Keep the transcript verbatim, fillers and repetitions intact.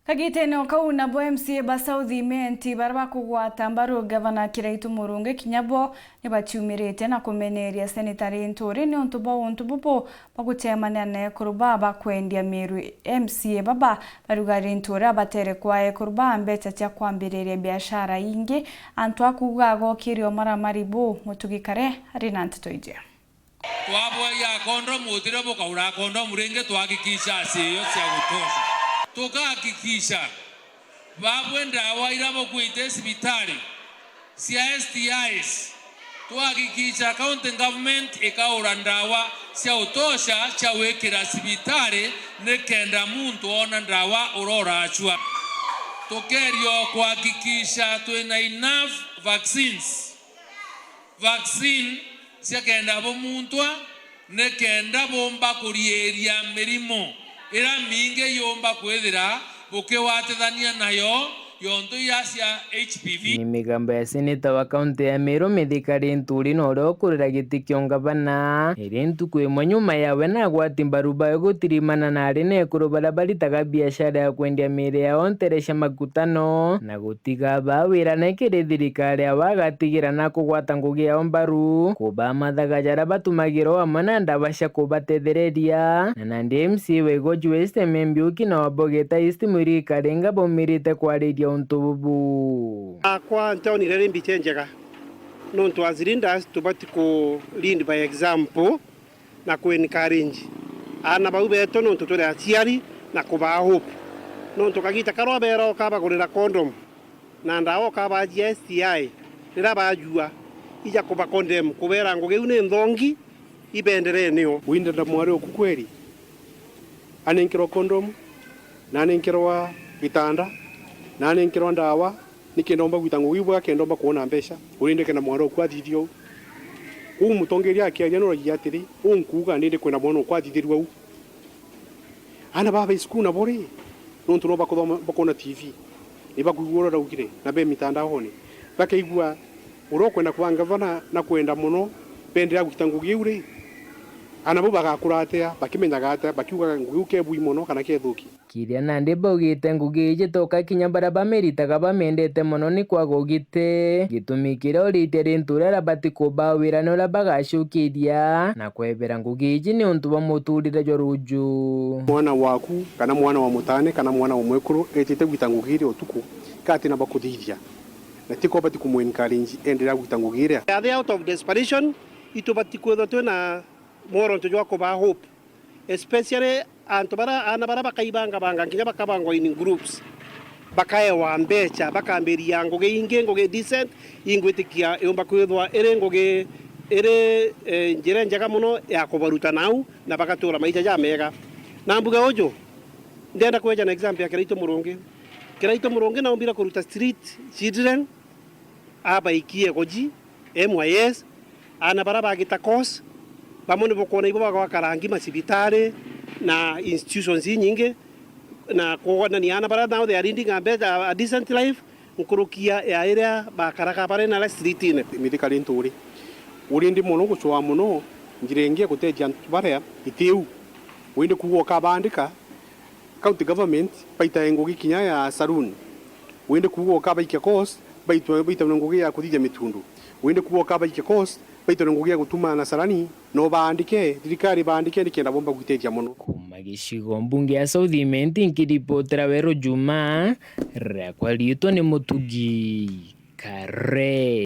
Kagitene o kau nabo M C A ba South Imenti baria bakugwata mbaru Gavana Kiraitu Murungi kinya bo ni baciumirite na kumeneria Seneta Linturi niuntu bwa untu bubu bwa gucemania na ekuru baa ba kwendia miiru. M C A baba baruga Linturi abatere kwaa ekuru baa mbecha cia kwambiriria biashara ingi, antu a kuuga agokiria umaramari buu. Mutugi Kare ari na nteto iji. Twabwagia kondomu, utirio bukaura kondomu ringi, twahakikisha ciio cia gutosha. Tukahakikisha babwe ndawa iria bukwite cibitari cia S T Is, twahakikisha county government ikaura ndawa cia utosha cia gwikira cibitari, nikenda muntu oona ndawa uroracua. Tukeerio kuhakikisha twina enough vaccines. Vaccine cia kenda bumuntwa, ni kenda bumba kuriiria mirimo iria mingi yumba kwithira bukigwatithania nayo, yontu iria cia H P V. Ni migambo ya seneta wa kaunti ya Meru, Mithika Linturi, na uria ukurira giti kia ungavana. Iri ntuku imwe nyuma yawe na agwati mbaru bawe gutirimana na ari na ekuru baria baritaga biashara ya kwendia miiri yao ntere cia makutano, na gutiga baa wirane kiri thirikari ya wagatigira na kugwata ngugi yao mbaru, kubaa mathaga jaria batumagira o amwe na ndawa cia kubatethereria. Na nandi M C A wa Igoji West, Eme Mbiuki, na wa Bogeta East, Mwirigi Karinga, baumirite kwariria untu bubu. Akwa ntionire ri mbica injega, nontu as leaders tubati ku lead by example na ku encourage aana bau betu, nontu turi aciari, na kubaa hope, nontu kagita karia ubeera ukabagurira condom na ndawa ukabajia S T I, riria bajua, ija kuba condemn, kubeera ngugi iu ni nthongi, ibenderee nio. Windenda mwari oku kweri? Anenkerwa condom, na anenkerwa gitanda, na anenkerwa ndawa, nikenda omba gwita ngugi bwa kenda omba kwona mbeca, urindeke na mwari oku athithia uu. Uu mutongeria akiaria nuragia atiri, unkuuga nindi kwenda mwana oku athithirua uu? Aana baa bai cukuru nabo ri, nontu no bakuthoma, bakwona T V, ni bakwigua uria raugire, na be mitandaone, bakaigua uria ukwenda kuba ngavana na kwenda mono, benderea gwita ngugi iu ri, aana bau bagakura atia, bakimenyaga atia, bakiugaga ngugi iu kebui mono kana kethuki? Kiria nandi baugite ngugi iji toka kinya baria bamiritaga bamiendete mono ni kwaga ugite. Gitumi kiria uritie rintu riria bati kubaa wira ni uria bagacukiria na kwebera ngugi iji niuntu bwa muturire jwa ruju. Mwana waku, kana mwana wa mutane, kana mwana wa mwekuru etite gwita ngugi iria utuku, ka atina bakuthithia? Na tiko bati kumu encourage enderea gwita ngugi iria? Are they out of desperation? Itubati kwithwa twina mworonto jwa kubaa hope, especially antu bara, aana bara bakaibangabanga, nginya bakabangwa in groups, bakaewa mbecha, bakambiria ngugi ingi, ngugi decent, ingwitikia yumba kwithwa iri ngugi, iri, eh, njira njega mono ya kubaruta nau, na bagatura maisha jamega. Na mbuga uju, ndenda kweja na example ya Kiraitu Murungi. Kiraitu Murungi naumbire kuruta street children, abaikie Igoji, M Y S, aana bara bagita course, bamwe ni bukwona ibo bagwaka rangi macibitari na institutions inyingi, na kugonania aana bara now they are leading a better, a decent life, nkurukia ya iria bakaraga bari na street-ine. Mithika Linturi, urindi mono gucwaa mono njira ingi ya gutethia antu baria itiu. Windi kuuga ukabandika, county government baitae ngugi kinya ya saloon. Windi kuuga ukabaikia course, baitwe, baitawe ngugi ya kuthithia mitundu. Windi kuuga ukabaikia course, baitawe ngugi ya gutuma na salani, no baandike, thirikari baandike nikenda bomba gwitethia mono. Kuma gicigo mbunge ya South Imenti, nkiripotera Weru Juma, riakwa riitwa ni Mutugi Kare.